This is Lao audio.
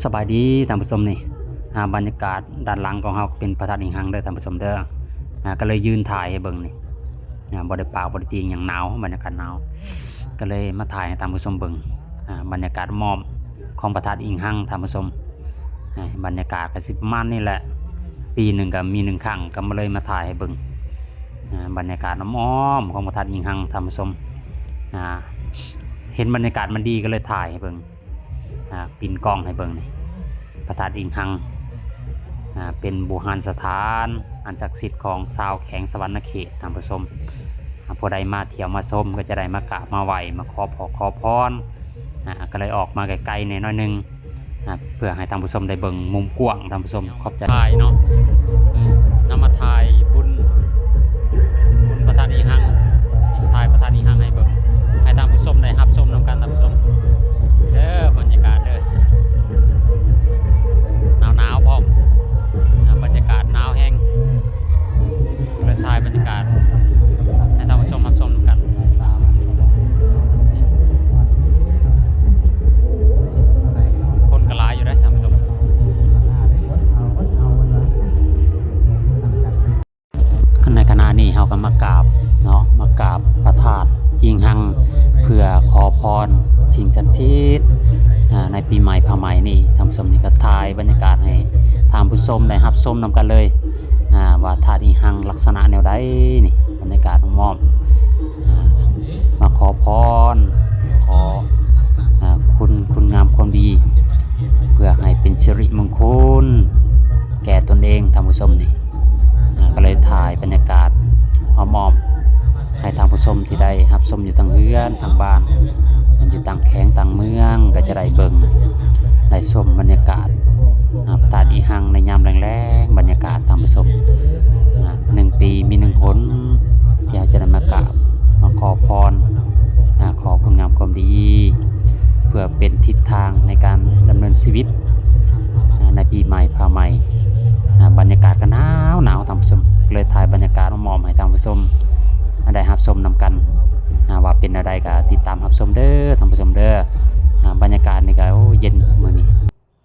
ສະບາຍດີທ່ານຜູ້ຊົມ ນີ້ ອ່າ ບັນຍາກາດດ້ານຫຼັງຂອງເຮົາເປັນພະທາດອີງຮັງເດີທ່ານຜູ້ຊົມເດີ ອ່າ ກໍເລີຍຢືນຖ່າຍໃຫ້ເບິ່ງນີ້ ອ່າ ບໍ່ໄດ້ປາກບໍ່ໄດ້ຕີຫຍັງ ໜາວ ບັນຍາກາດໜາວ ກໍເລີຍມາຖ່າຍໃຫ້ທ່ານຜູ້ຊົມເບິ່ງ ອ່າ ບັນຍາກາດອ້ອມຂອງພະທາດອີງຮັງທ່ານຜູ້ຊົມ ອ່າ ບັນຍາກາດກໍຊິປະມານນີ້ແຫຼະ ປີໜຶ່ງກໍມີໜຶ່ງຄັ້ງ ກໍມາເລີຍມາຖ່າຍໃຫ້ເບິ່ງ ອ່າ ບັນຍາກາດອ້ອມໆຂອງພະທາດອີງຮັງທ່ານຜູ້ຊົມ ອ່າ ເຫັນບັນຍາກາດມັນດີກໍເລີຍຖ່າຍໃຫ້ເບິ່ງ ອ່າ ປິ່ນກ້ອງໃຫ້ເບິ່ງນີ້ ພະທາດອີງຮັງ ອ່າ ເປັນບູຮານສະຖານອັນສັກສິດຂອງຊາວແຂວງສະຫວັນນະເຂດທ່ານຜູ້ຊົມ ອ່າ ຜູ້ໃດມາທ່ຽວມາຊົມກໍຈະໄດ້ມາກາບມາໄຫວ້ ມາຂໍພໍກຂໍພອນ ອ່າ ກໍເລີຍອອກມາໄກໆແດ່ໜ້ອຍໜຶ່ງ ອ່າ ເພື່ອໃຫ້ທ່ານຜູ້ຊົມໄດ້ເບິ່ງມຸມກວ້າງທ່ານຜູ້ຊົມ ຂອບໃຈ ຖ່າຍເນາະ ອືມ ນຳມາຖ່າຍບຸນ ບຸນພະທາດອີງຮັງ ຖ່າຍພະທາດອີງຮັງໃຫ້ເບິ່ງ ໃຫ້ທ່ານຜູ້ຊົມໄດ້ຮັບຊົມນຳກັນທ່ານຜູ້ຊົມເດີ ບັນຍາກາດເດີ ໜາວໆພ້ອມ ອ່າ ບັນຍາກາດໜາວແຮງ ເລີຍຖ່າຍບັນຍາກາດໃຫ້ທ່ານຜູ້ຊົມຮັບຊົມນຳກັນ ຄົນກໍຫຼາຍຢູ່ເດ້ທ່ານຜູ້ຊົມ. ໃນຂະນະນີ້ເຮົາກໍມາກາບເນາະ ມາກາບພະທາດອີງຮັງ ເພື່ອຂໍພອນສິ່ງສັກສິດ ອ່າ ໃນປີໃໝ່ພະໃໝ່ນີ້ ທ່ານຜູ້ຊົມ ນີ້ກໍຖ່າຍບັນຍາກາດໃຫ້ທ່ານຜູ້ຊົມໄດ້ຮັບຊົມນຳກັນເລີຍ ອ່າ ວ່າທາດອີງຮັງລັກສະນະແນວໃດນີ້ ບັນຍາກາດອ້ອມໆ ອ່າ ມາຂໍພອນ ຂໍ ອ່າ ຄຸນ ຄຸນງາມຄວາມດີ ເພື່ອໃຫ້ເປັນສິລິມົງຄຸນແກ່ຕົນເອງ ທ່ານຜູ້ຊົມນີ້ ອ່າ ກໍເລີຍຖ່າຍບັນຍາກາດອ້ອມໆ ໃຫ້ທ່ານຜູ້ຊົມທີ່ໄດ້ຮັບຊົມຢູ່ທາງເຮືອນທາງບ້ານ ຢູ່ຕ່າງແຂວງຕ່າງເມືອງ ກໍຈະໄດ້ເບິ່ງໄດ້ຊົມບັນຍາກາດ ອ່າ ພະທາດອີງຮັງໃນຍາມແລງໆ ບັນຍາກາດທ່ານຜູ້ຊົມ ອ່າ ໜຶ່ງປີມີໜຶ່ງຫົນ ທີ່ເຮົາຈະໄດ້ມາກາບມາຂໍພອນ ອ່າ ຂໍຄຸນງາມຄວາມດີ ເພື່ອເປັນທິດທາງໃນການດຳເນີນຊີວິດ ອ່າ ໃນປີໃໝ່ພະໃໝ່ ອ່າ ບັນຍາກາດກໍໜາວໜາວ ທ່ານຜູ້ຊົມ ເລີຍຖ່າຍບັນຍາກາດມາມອບໃຫ້ທ່ານຜູ້ຊົມ ອ່າ ໄດ້ຮັບຊົມນຳກັນ ອ່າ ວ່າເປັນແນວໃດກໍຕິດຕາມຮັບຊົມເດີທ່ານຜູ້ຊົມເດີ ອ່າ ບັນຍາກາດນີ້ກໍ ໂອ້ ເຢັນມື້ນີ້